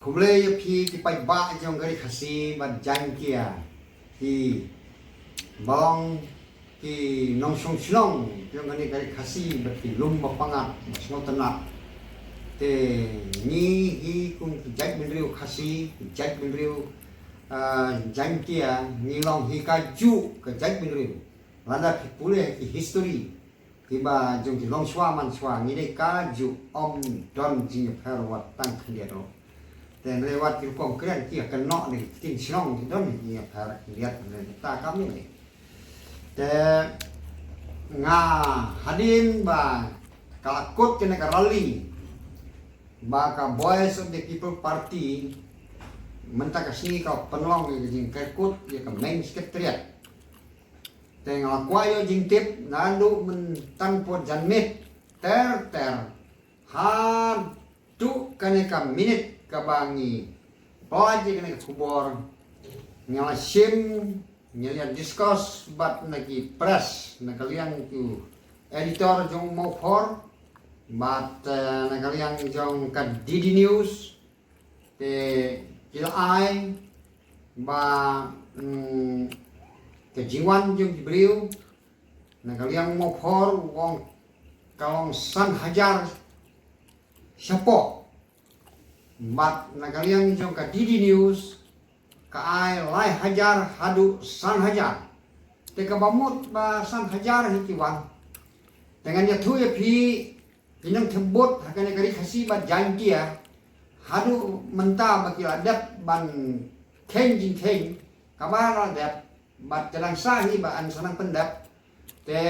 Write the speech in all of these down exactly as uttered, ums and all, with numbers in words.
Khublei ïa phi ki paidbah jong ka ri Khasi bad Jaiñtia, ki ba long ki nongshong shnong jong kane ka ri Khasi bad ki lum ba pyngngad ba sngewtynnat. Te ngi hi kum ki jaitbynriew Khasi, ki jaitbynriew, ah, Jaiñtia, ngi long hi kajuh ka jaitbynriew. Lada phi pule ki history, kiba jong ki longshuwa manshuwa, ngi dei kajuh, ym don jingïapher wat tang khyndiat ruh. Te hynrei wat ki rukom kren ki ïa kynnoh ne ki ktien shnong ki don jingïapher khyndiat, hynrei ta kam ne. Te nga hadien ba ka la kut kane ka rally ba ka Voice of the People Party mynta ka sngi ka pynlong ïa ka jingkyrkut ïa ka main secretariat. Te nga kwah ïoh jingtip naduh mynta por janmiet ter ter haduh kane ka minit kaba ngi pynlait ïa kane ka khubor, nga la shim, nga la discuss bad na ki press, na ka liang ki editor jong Mawphor bad, eh, na ka liang jong ka D D News. Te ki la ai ba, mm, ka jingwan jong ki briew na ka liang Mawphor u ong ka long san hajar shapoh. Bad na ka liang jong ka D D News ka ai lai hajar haduh san hajar. Te kaba mut ba san hajar hi ki wan. Te ngan ïathuh ïa phi, phi nang thep bud ha kane ka ri Khasi bad Jaiñtia, haduh mynta ba ki la dep ban kheiñ jingkheiñ, kaba la dep bad ka dang sah hi ba yn sa nang pyndep. Te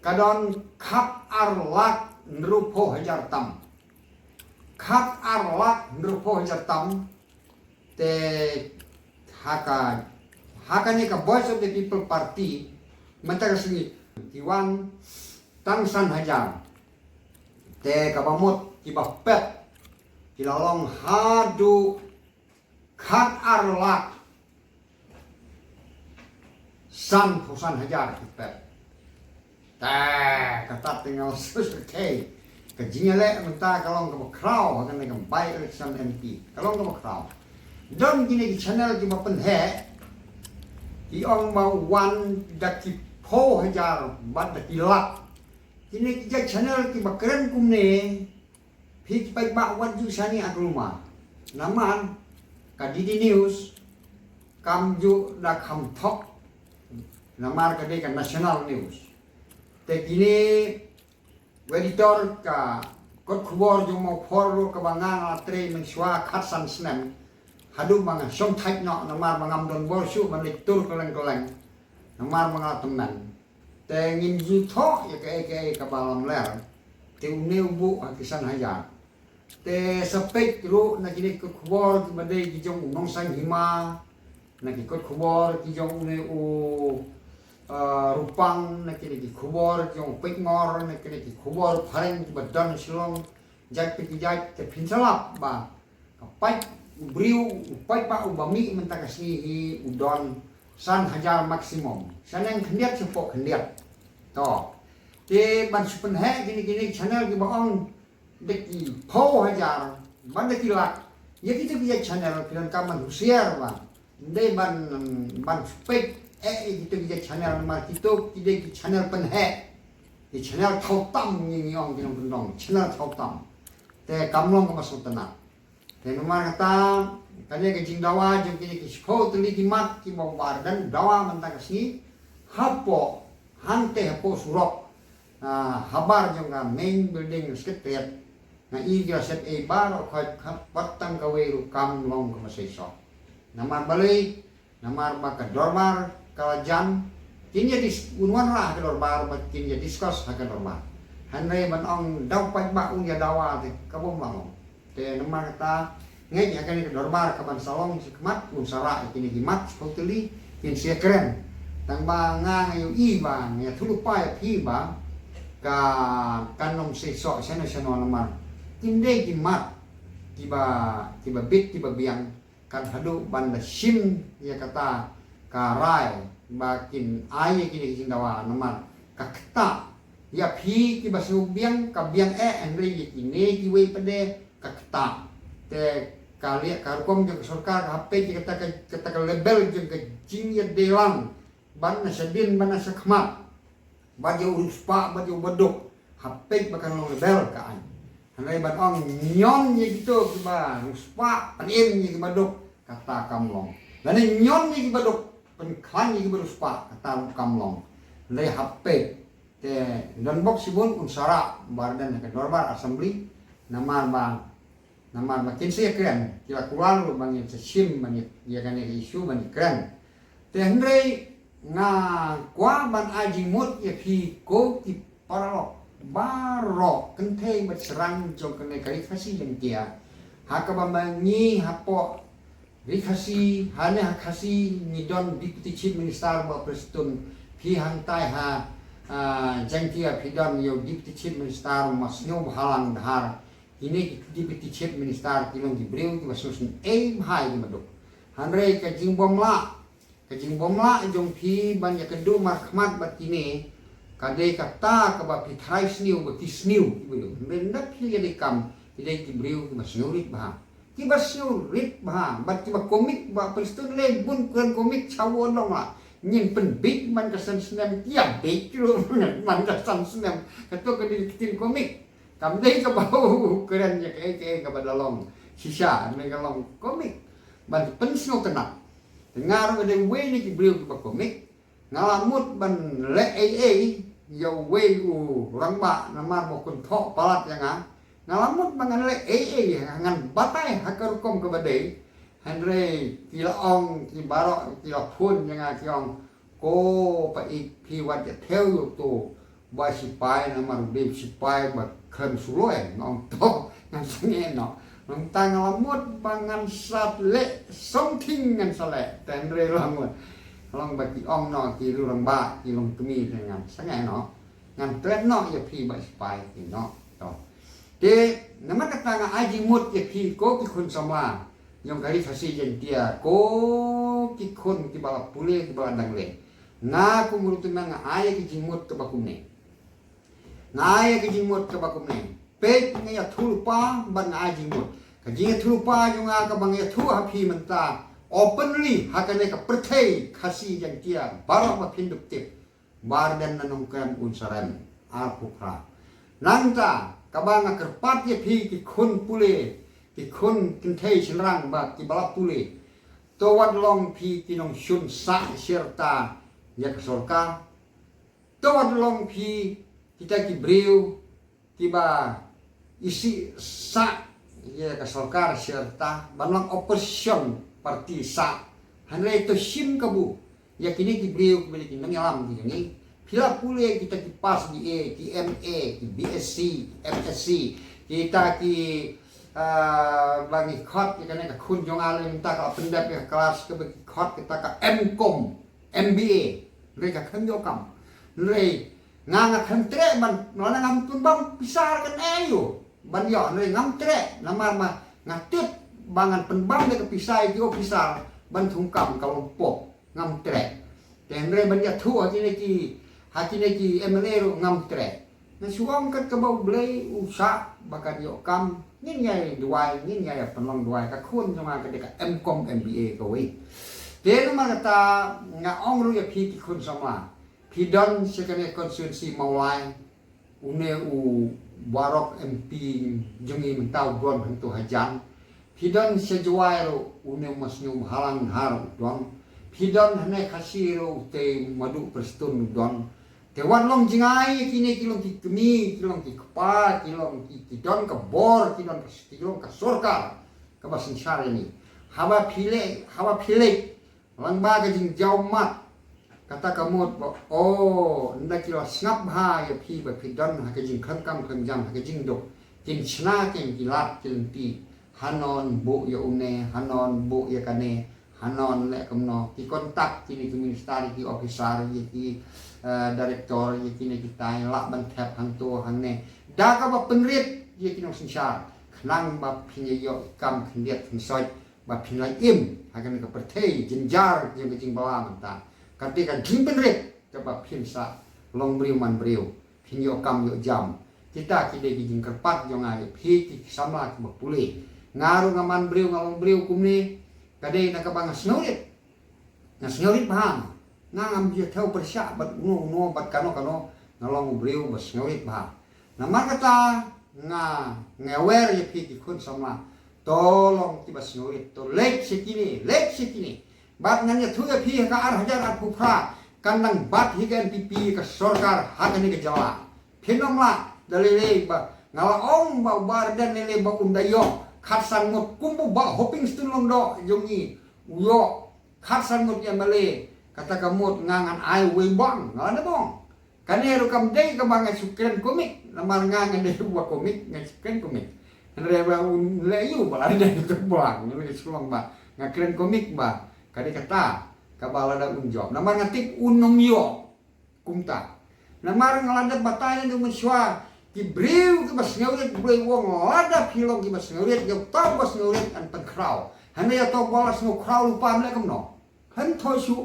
ka don khat ar lak hynriewphew hajar tam. Khat ar lak hynriewphew hajar tam. Te ha ka, ha kane ka Voice of the People Party mynta ka sngi ki wan tang san hajar. Te kaba mut kiba pep ki la long haduh khat ar lak sanphew san hajar ki pep. Te kata te nga la shu kei ka jingïaleh mynta ka long kaba khraw ha kane ka by election M P, ka long kaba khraw. Don kine ki channel kiba pynheh, ki ong ba wan da ki phew hajar bad da ki lak. Kine ki jait channel kiba kren kumne, phi ki paidbah wat ju shaniah kulmar. Namar ka D D News kam ju da kham thok, namar ka dei ka national news. Te kine u editor ka kot khubor jong Mawphor ruh kaba nga nga la trei mynshuwa khatsan snem, haduh ba nga shong thait noh namar ba ngam don bor shuh ban leit tur kylleng kylleng namar ba nga la tymmen. Te ngim ju thoh ïa kaei kaei kaba lamler. Te une u buh ha ki san hajar. Te sa peit ruh na kine ki kot khubor kiba dei ki jong u Nongsaiñ Hima, na ki kot khubor ki jong une u, ah, Rupang, na kine ki khubor ki jong u Peitngor, na kine ki khubor phareng kiba don Shillong, jait pa ki jait, te phin sa lap ba ka pait u briew, u paidbah uba mih mynta ka sngi hi u don san hajar maximum. Shaneng khyndiat shapoh khyndiat. To. Te ban shu pynheh kine kine channel kiba ong da ki phew hajar bad da ki lak. Ïa kito ki jait channel phi donkam ban husiar ba. Ym dei ban, ban shu peit eh ïa kito ki jait channel namar kito ki dei ki channel pynheh. Ki channel thaw tam ngi ngi ong ki nongkyndong, channel thaw tam. Te kam long kaba sngewtynnat. Te namar kata, kane ka jingdawa jong kine ki shiphew tylli ki mat kiba u Bah Ardent u dawa mynta ka sngi hapoh, hangtei hapoh surok, ah, habar jong ka main building secretariat. Nga i ki la set ei baroh khoit, khat pat tang kawei ruh kam long kaba seisoh. Namar balei? Namar ba ka dorbar ka la jan, kin ïa dis-, un wanrah ha ka dorbar bad kin ïa discuss ha ka dorbar. Hynrei ban ong da u paidbah un ïa dawa te kaba ym lah long. Te namar kata ngeit ha kane ka dorbar kaban sa long shakhmat un sa rah ïa kine ki mat shiphew tylli kin sa ïakren. Tang ba nga nga ïohi ba nga ïathuhlypa ïa phi ba ka, kan ym seisoh shano shano namar kin dei ki mat kiba, kiba bit kiba biang. Kan haduh ban da shim ïa kata ka rai ba kin ai ïa kine ki jingdawa namar ka ktah. Ïa phi kiba sngewbiang ka biang eh, hynrei ïa kine kiwei pat de ka ktah. Te ka liang ka rukom jong ka sorkar ka hap peit ïa kata ka, kata ka level jong ka jingïadei lang ban na shadien ban na shakhmat. Bad ïa u riewspah bad ïa u baduk hap peit ba kan long level ka aiñ. Hynrei ban ong ñion ïa kito kiba riewspah pynim ïa ki baduk, kata kam long. Lane ñion ïa ki baduk pynkhlaiñ ïa kiba riewspah, kata ruh kam long. Hynrei hap peit. Te don bok shibun un sa rah Bah Ardent ha ka dorbar assembly. Namar ba, namar ba kin sa ïakren, ki la kular ruh ban ïa sa shim ban ïa, ïa kane ka issue ban ïakren. Te hynrei nga kwah ban ai jingmut ïa phi ko ki paralok baroh kynthei bad shynrang jong kane ka Ri Khasi Jaiñtia. Ha kaba ma ngi hapoh Ri Khasi, hane ha Khasi ngi don Deputy Chief Minister Bah Prestone, phi hangtai ha, ah, Jaiñtia phi don ïa u Deputy Chief Minister Ma Sniawbhalang Dhar. Kine ki Deputy Chief Minister ki long ki briew kiba sngewsynei bha ïa ki baduk. Hynrei ka jingbymlah, ka jingbymlah jong phi ban ïakynduh markhmat bad kine ka dei kata kaba phi tharai sniew ba ki sniew ki briew. Hynrei ynda phi ïadei kam ki dei ki briew kiba sngewrit bha. Kiba sngewrit bha bad kiba komik, Bah Prestone leh bun kren komik, chawa long la. Ngin pynbit man ka san snem, ïa bit ruh man ka san snem. Kato ka dei ka ktien komik. Kam dei kaba u kren ïa kaei kaei kaba da long shisha, ne ka long komik. Ban pynsngewtynnat. Te nga ruh nga dei uwei na ki briew kiba komik. Nga la mut ban leh ei ei ïa uwei u rangbah namar ba u kynthoh palat ïa nga. Nga la mut ban ngan leh ei ei, ngan batai ha ka rukom kaba dei. Hynrei ki la ong, ki baroh ki la phone ïa nga ki ong, ko Pa Ïeit, phi wat ïa thew ïa uto u bah sipai namar u dei u sipai ba khlem suloi. Nga ong to, ngan sangeh noh. Nangta nga la mut ba ngan sa leh something, ngan sa leh. Te hynrei la mut, long ba ki ong noh ki riew rangbah, ki long kmie, te ngan sangeh noh. Ngan klet noh ïa phi bah sipai, te noh. To. Te namar kata nga ai jingmut ïa phi ko ki khun samla jong ka Ri Khasi Jaiñtia, ko ki khun kiba la pule, kiba la dang leh. Nga kum u Rutumen nga ai ïa ki jingmut kaba kumne. Nga ai ïa ki jingmut kaba kumne. Peit, nga ïathuhlypa bad nga ai jingmut. Ka jingïathuhlypa jong nga kaba nga ïathuh ha phi mynta openly ha kane ka pyrthei Khasi Jaiñtia baroh ba phin dup tip. Bah Ardent na Nongkrem un sa rem, arphew phra. Nangta kaba nga kyrpad ïa phi ki khun pule, ki khun kynthei shynrang ba kiba la pule. To wat long phi ki nongshun sah shi rta ïa ka sorkar. To wat long phi kita ki briew kiba isih sah ïa ka sorkar shi rta, ban long opposition party sah. Hynrei to shim kabu ïa kine ki briew kiba dei ki nongïalam ki jong ngi. Phi la pule kita ki pass B A, ki M A, ki B S C, M S C, kita ki, ah, ba ngi khot ïa kane ka khun jong nga lei mynta ka la pyndep ïa ka klas kaba ki khot kita ka M Com, M B A. Hynrei ka khlem ïoh kam. Hynrei nga, nga khlem treh ban, lane ngam pynbam pisa kan ei ïoh ban ïoh, hynrei ngam treh namar ma nga tip ba ngan pynbam da ka pisa ïa ki ophisar ban thungkam ka long pop. Ngam treh. Te hynrei ban ïathuh ha kine ki, ha kine ki M L A ruh ngam treh. Nga shu ong kat kaba U Blei u sah ba kan ïoh kam, ngin ïa duwai, ngin ïa pynlong duwai. Ka khun jong nga ka dei ka M Com M B A kawei. Te namar kata nga ong ruh ïa phi ki khun samla, phi don sha kane constituency Mawlai, une u Warok M P jong ngi mynta u don hangto hajan. Phi don sha Jowai ruh une u Masngiu Bhalang Dhar u don. Phi don hane Khasi ruh u te Madu Prestone u don. Te wat long jngai ïa kine ki long ki kmie, ki long ki kpa, ki long ki, ki don ka bor, ki don ka, ki long ka sorkar kaba synshar ïa ngi. Haba phi leh, haba phi leh lang ba ka jingjaw mat. Kata ka mut ba, o, ynda ki la sngap bha ïa phi ba phi don ha ka jingkhlem kam khlem jam, ha ka jingduk, kin shna kin ki lad ki lynti. Hanon buh ïa une, hanon buh ïa kane, hanon leh kumno. Ki contact kine ki minister, ki officer, ïa ki, eh, director, ïa kine kitai, lah ban thep hangto hangne da kaba pynrit ïa ki nongsynshar, khnang ba phin ïoh kam khyndiat khynsoit ba phin la im ha kane ka pyrthei jynjar jong ka jingbylla mynta. Kata ka jingpynrit kaba phin sa long briew man briew, phin ïoh kam ïoh jam. Kita ki dei ki jingkyrpad jong nga ïa phi ki samla kiba pule. Nga ruh nga man briew, nga long briew kumne, ka dei na kaba nga sngewrit. Nga sngewrit bha. Nga ngam ju thew pyrshah bad uno uno bad kano kano, nga long u briew ba sngewrit bha. Namar kata nga, nga wer ïa phi ki khun samla, to long kiba sngewrit, to leit sha kine, leit sha kine. Bad ngan ïathuh ïa phi ha ka ar hajar arphew phra, kan dang bat hi ka N P P ka sorkar ha kane ka jylla. Phin ym lah, da lei lei ba nga la ong ba u Bah Ardent lei lei ba un da ïoh khatsan ngut kumba u Bah Hoping Stone Lyngdoh jong ngi u ïoh khatsan ngut ïa M L A, kata ka mut nga ngan ai uwei bang, nga la da bang. Kane ruh kam dei kaba nga shu kren komik, namar nga ngan dei uba komik, nga shu kren komik. Hynrei ba un leh ïa u Bah Ardent ka bang, nga shu long ba nga kren komik ba ka dei kata kaba lada un jop. Namar nga tip un ym ïoh kumta. Namar nga la dep batai na u mynshuwa, ki briew kiba sngewrit, briew u ong lada phi long kiba sngewrit, ïa uta uba sngewrit yn pynkhraw. Hynrei ïa uta uba la sngew khraw lypa, ym leh kumno. Hynrei shu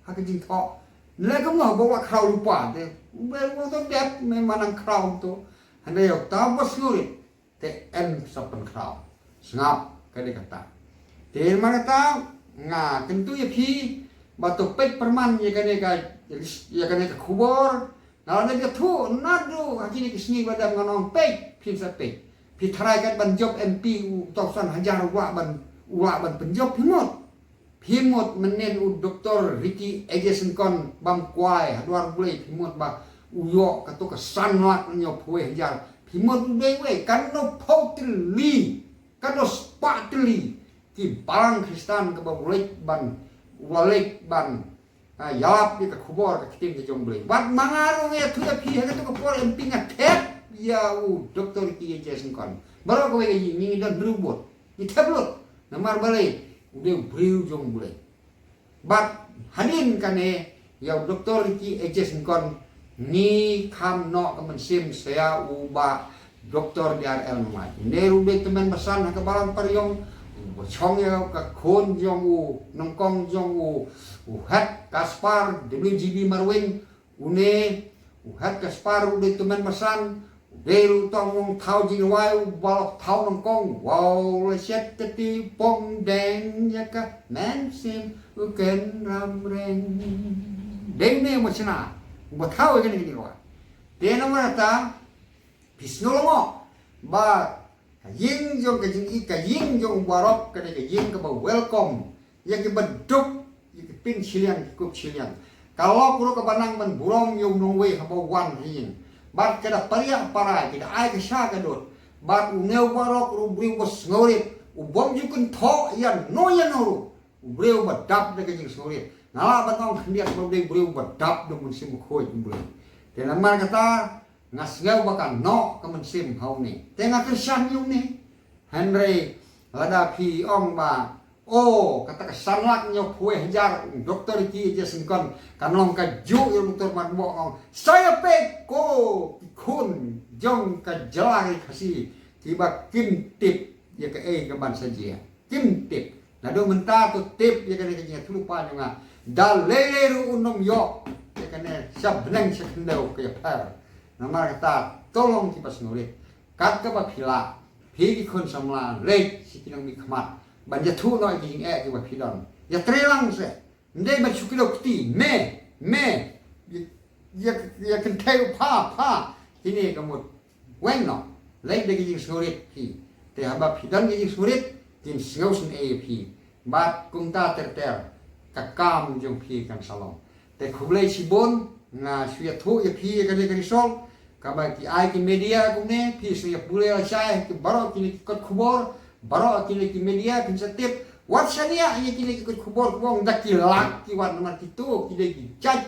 ha ka jingthoh, ym leh kumno ba wat khraw lypa te. U briew u ong to dep me man nang khraw to. Hynrei ïa uta uba sngewrit te yn sa pynkhraw. Sngap, ka dei kata. Te namar kata nga kyntu ïa phi ba to peit pyrman ïa kane ka, ïa kane ka khubor. Nga la dep ïathuh naduh ha kine ki sngi ba dang, nga ong peit, phin sa peit. Phi tharai kat ban jop M P u tong san hajar u lah ban, u lah ban pynjop, phi mut? Phi mut mynnin u Doktor Ricky A J Syngkon bam kwai ha dwar Blei, phi mut ba u ïoh kato ka san lak hynñiewphew hajar? Phi mut u dei uwei? Katno phew tylli, katno spah tylli ki balang Khristan kaba u leit ban, u la leit ban, ah, ïalap ïa ka khubor ka ktien ka jong U Blei. Bad ma nga ruh nga ïathuh ïa phi, ha kato ka por M P nga thep ïa u Doktor Ricky A J Syngkon. Baroh kawei ka ïing, ngi don hynriew vote. Ngi thep lut. Namar balei? U dei u briew jong U Blei. Bad hadien kane, ïa u Doktor Ricky A J Syngkon ngi kham noh ka mynsiem sha ïa u Bah Doktor D R L Mamait. Une ruh u dei tymmen basan ha ka Balang Pariong, uba shong ïa ka khun jong u, nyngkong jong u, u Het Kaspar W G B Marwin. Une u Het Kaspar u dei tymmen basan, u dei ruh tang u nongthaw jingrwai uba la thaw nyngkong. Wow, la shet kti pom deng ïa ka mynsiem u ken ram reng. Dei une u mashna uba thaw ïa kane ka jingrwai. Te namar kata, phi sngewlyngngoh ba ka ïing jong ka jingïeit, ka ïing jong u Barok, ka dei ka ïing kaba welcome ïa kiba duk, ïa ki pynshiliang, ki kup shiliang. Ka lok ruh kaba nang ban burom ïa u nongwei haba wan ha ïing. Bad ka da pariah parai, ki da ai ka sha ka dud. Bad une u Barok ruh u briew uba sngewrit, u bym ju kynthoh ïano ïano ruh. U briew uba dap da ka jingsngewrit. Nga lah ban ong khyndiat ba u dei u briew uba dap da u Mynsiem Bakhuid U Blei. Te namar kata, nga sngew ba ka noh ka mynsiem ha une. Te nga kyrshan ïa une. Hynrei lada phi ong ba, oh, kata ka san lak hynñiewphew hajar u Doktor Ricky A J Syngkon, kan long kajuh ïa u Doktor Matboh ong, sa ïa peit ko ki khun jong ka jylla Khasi kiba kim tip ïa kaei kaban sa jia. Kim tip. Naduh mynta to tip ïa kane ka jingïathuhlypa jong nga. Da lei lei ruh un ym ïoh ïa kane sha bneng sha khyndew ka ïapher. Namar kata, to long kiba sngewrit. Kat kaba phi lah, phi ki khun samla, leit sha ki nongmihkhmat ban ïathuh noh ïa ki jingeh kiba phi don. Ïatrei lang seh. Ym dei ban shu kdew kti, me, me, ïa, ïa, ïa kynthei u pha, pha. Kine ka mut weng noh. Leit da ka jingsngewrit phi. Te haba phi don ka jingsngewrit, kin sngewsynei ïa phi. Bad kumta ter ter, ka kam jong phi kan sa long. Te khublei shibun, nga shu ïathuh ïa phi ïa kane ka result. Kaba ki ai ki media kumne, phi sa ïa pule lashai, ki baroh kine ki kot khubor, baroh kine ki media, phin sa tip. Wat shaniah ïa kine ki kot khubor, khubor da ki lak ki wat, namar kito ki dei ki jait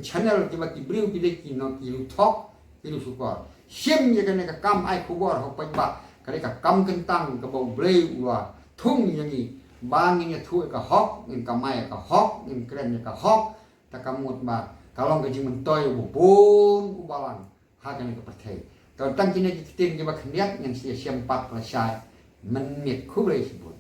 channel, kiba ki briew ki dei ki nong ki ruh thok, ki ruh shukor. Shim ïa kane ka kam ai khubor ha u paidbah, ka dei ka kam kyntang kaba U Blei u la thung ïa ngi. Ba ngin ïathuh ïa ka hok, ngin kamai ïa ka hok, ngin kren ïa ka hok. Ta ka mut ba ka long ka jingmyntoi uba bun u balang ha kane ka pyrthei. Te tang kine ki ktien kiba khyndiat, ngin sa ïashem pat lashai mynmiet. Khublei shibun.